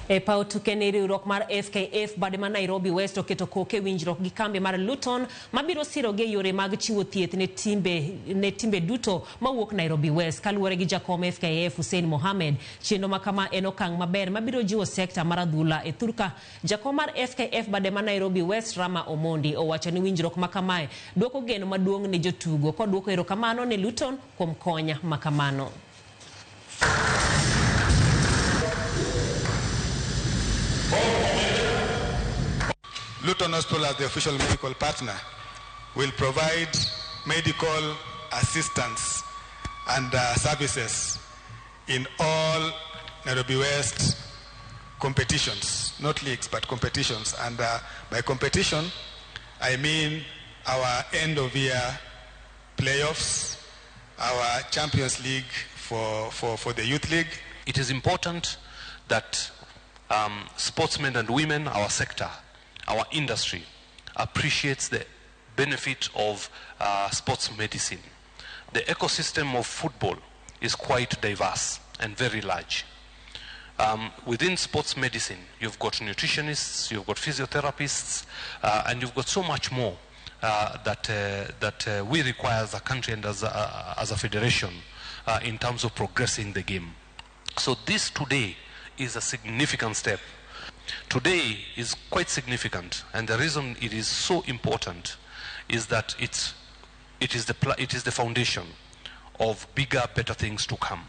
E paw tuke ni riwruok mar FKF bade ma Nairobi West oketo koke winjruok gi kambi mar Luton mabiro sirogi e yore mag chiwo thieth ne timbe duto mawuok Nairobi West. Kaluwore gi jakom FKF Hussein Mohamed, chenro ma kama en okang' maber mabiro jiwo sekta mar adhula e thurka. Jakom mar FKF bade ma Nairobi West Rama Omondi owacho ni winjruok ma kamae duoko geno maduong' ne jotugo koduoko erokamano ne Luton kuom kony ma kamano. Luton Hospital, as the official medical partner, will provide medical assistance and services in all Nairobi West competitions, not leagues, but competitions. And by competition, I mean our end of year playoffs, our Champions League for the Youth League. It is important that sportsmen and women, our sector, our industry, appreciates the benefit of sports medicine. The ecosystem of football is quite diverse and very large. Within sports medicine, you've got nutritionists, you've got physiotherapists, and you've got so much more that we require as a country and as a federation in terms of progressing the game. So this today is a significant step. Today is quite significant, and the reason it is so important is that it is the foundation of bigger, better things to come.